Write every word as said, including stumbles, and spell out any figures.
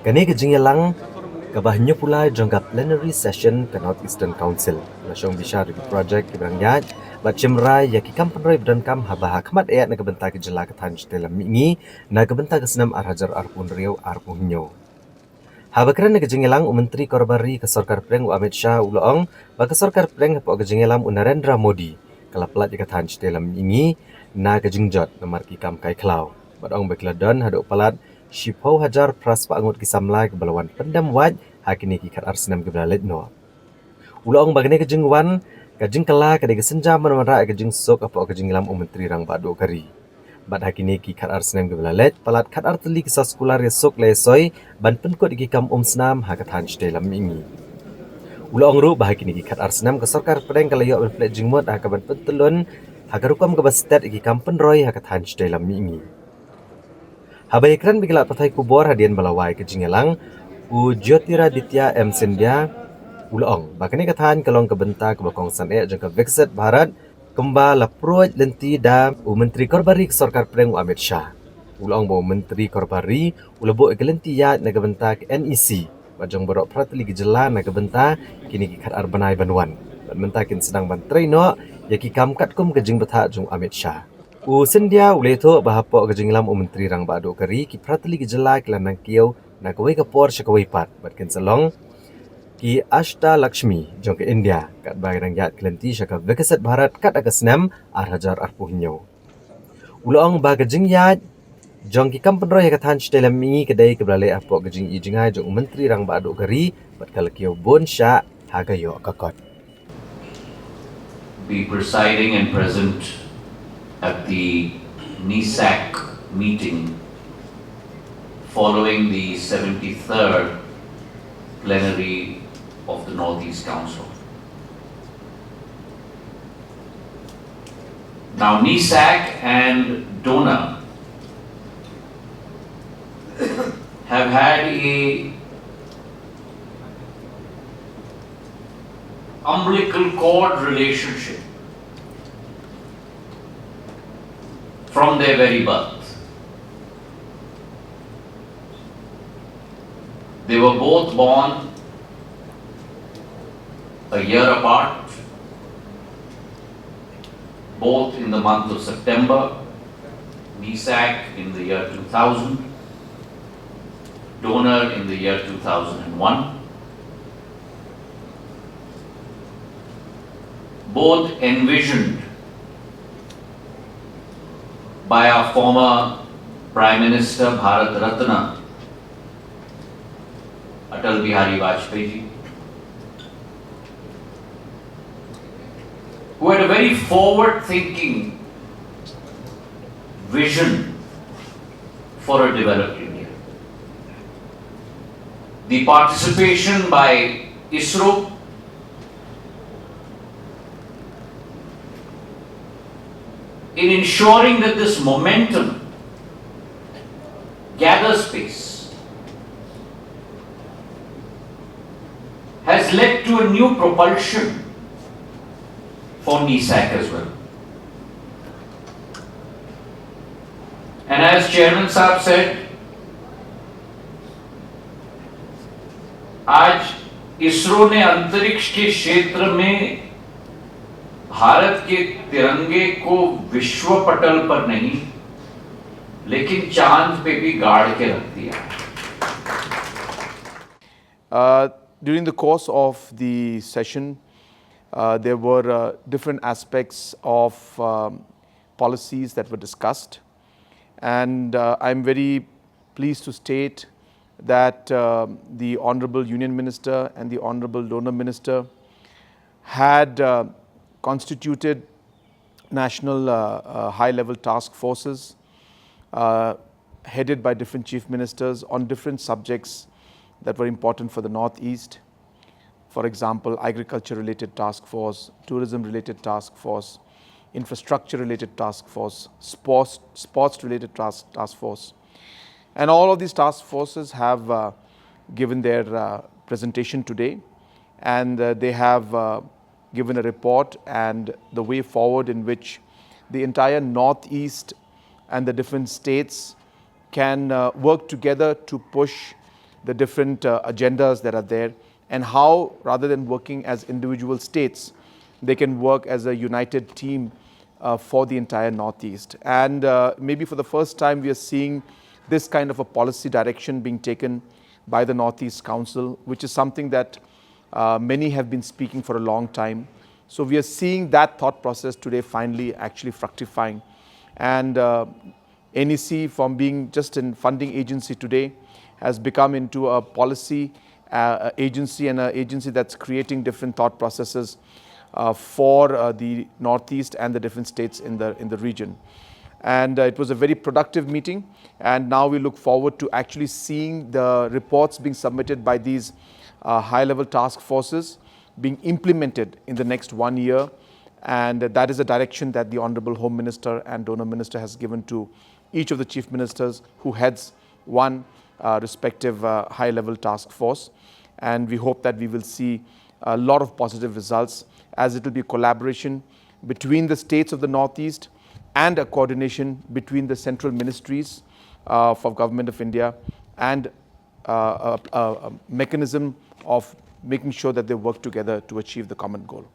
Kane ka jingïalang kaba hynñiewphew lai jong ka plenary session ka North Eastern Council la shong bishar ïa ki project kiba dang ïaid bad shim rai ïa ki kam pynroi ba donkam haba ha khmat eh na ka bynta ka jylla ka thaiñ shatei lam mihngi na ka bynta ka snem ar hajar arphew hynriew arphew hynñiew. Haba kren ha ka jingïalang u Myntri Korbar Ri ka Sorkar Pdeng u Amit Shah u la ong ba ka Sorkar Pdeng hapoh ka jingïalam u Narendra Modi ka la pynlait ïa ka thaiñ shatei lam mihngi na ka jingjot namar ki kam kai khlaw bad ong ba ki la don haduh palat shiphew hajar phra spah ngut ki samla kiba la wan pyndem wait ha kine ki khat ar snem kiba la leit noh. U la ong ba kane ka jingwan ka jingkylla ka dei ka sienjam ban wanrah ïa ka jingsuk hapoh ka jingïalam u Myntri Rangbah Duh ka ri. Bad ha kine ki khat ar snem kiba la leit, palat khat ar tylli ki soskular ïasuk la ïasoi ban pynkut ïa ki kam umsnam ha ka thaiñ shatei lam mihngi. U la ong ruh ba ha kine ki khat ar snem ka Sorkar Pdeng ka la ïoh ban pynleit jingmut ha ka ban pyntyllun ha ka rukom kaba stet ïa ki kam pynroi ha ka thaiñ shatei lam mihngi. Haba ïakren bad ki lad pathai khubor hadien ba la wai ka jingïalang, u Jyotiraditya M Scindia u la ong ba kane ka thaiñ ka long ka bynta kaba kongsan eh jong ka Viksit Bharat, kumba la pruid lynti da u Myntri Korbar Ri ka Sorkar Pdeng u Amit Shah. U la ong ba u Myntri Korbar Ri u la buh ïa ka lynti ïaid na ka bynta ka NEC bad jong baroh phra tylli ki jylla na ka bynta kine ki khat ar bnai ban wan. Bad mynta kin sdang ban trei noh ïa ki kam katkum ka jingbthah jong u Amit Shah. U Scindia u la ïathuh ba hapoh ka jingïalam u Myntri Rangbah Duh ka ri ki phra tylli ki jylla ki la nang kiew na kawei ka por sha kawei pat bad kin sa long ki Ashtalakshmi jong ka India katba ki dang ïaid ka lynti sha ka Viksit Bharat kat ha ka snem ar hajar arphew hynñiew. U la ong ba ka jingïaid jong ki kam pynroi ha ka thaiñ shatei lam mihngi ka dei kaba la leh hapoh ka jingïohi jngai jong u Myntri Rangbah Duh ka ri bad ka la kiew bun shah ha ka ïoh ka kot. Be presiding and present at the NESAC meeting following the seventy-third plenary of the Northeast Council. Now, NESAC and DONA have had a umbilical cord relationship from their very birth. They were both born a year apart, both in the month of September, NESAC in the year two thousand, DONA in the year two thousand and one. Both envisioned by our former Prime Minister Bharat Ratna Atal Bihari Vajpayee ji, who had a very forward-thinking vision for a developed India. The participation by ISRO in ensuring that this momentum gathers pace has led to a new propulsion for NESAC as well. And as Chairman Sahab said, आज इसरो ने अंतरिक्ष के क्षेत्र में भारत के तिरंगे को विश्व पटल पर नहीं, लेकिन चांद पे भी गाड़ के रख दिया है। Uh, during the course of the session, uh, there were uh, different aspects of um, policies that were discussed. And uh, I'm very pleased to state that uh, the Honorable Union Minister and the Honorable DONA Minister had uh, constituted national uh, uh, high level task forces uh, headed by different chief ministers on different subjects that were important for the Northeast. For example, agriculture related task force, tourism related task force, infrastructure related task force, sports, sports related task, task force. And all of these task forces have uh, given their uh, presentation today, and uh, they have uh, given a report and the way forward in which the entire Northeast and the different states can uh, work together to push the different uh, agendas that are there, and how, rather than working as individual states, they can work as a united team uh, for the entire Northeast. And uh, maybe for the first time, we are seeing this kind of a policy direction being taken by the Northeast Council, which is something that uh, many have been speaking for a long time. So we are seeing that thought process today finally actually fructifying. And uh, N E C, from being just a funding agency today, has become into a policy uh, agency and an agency that's creating different thought processes uh, for uh, the Northeast and the different states in the in the region. And uh, it was a very productive meeting. And now we look forward to actually seeing the reports being submitted by these uh, high-level task forces being implemented in the next one year. And that is the direction that the Honorable Home Minister and Donor Minister has given to each of the Chief Ministers who heads one uh, respective uh, high-level task force. And we hope that we will see a lot of positive results, as it will be collaboration between the states of the Northeast and a coordination between the central ministries uh, of Government of India and uh, a, a, a mechanism of making sure that they work together to achieve the common goal.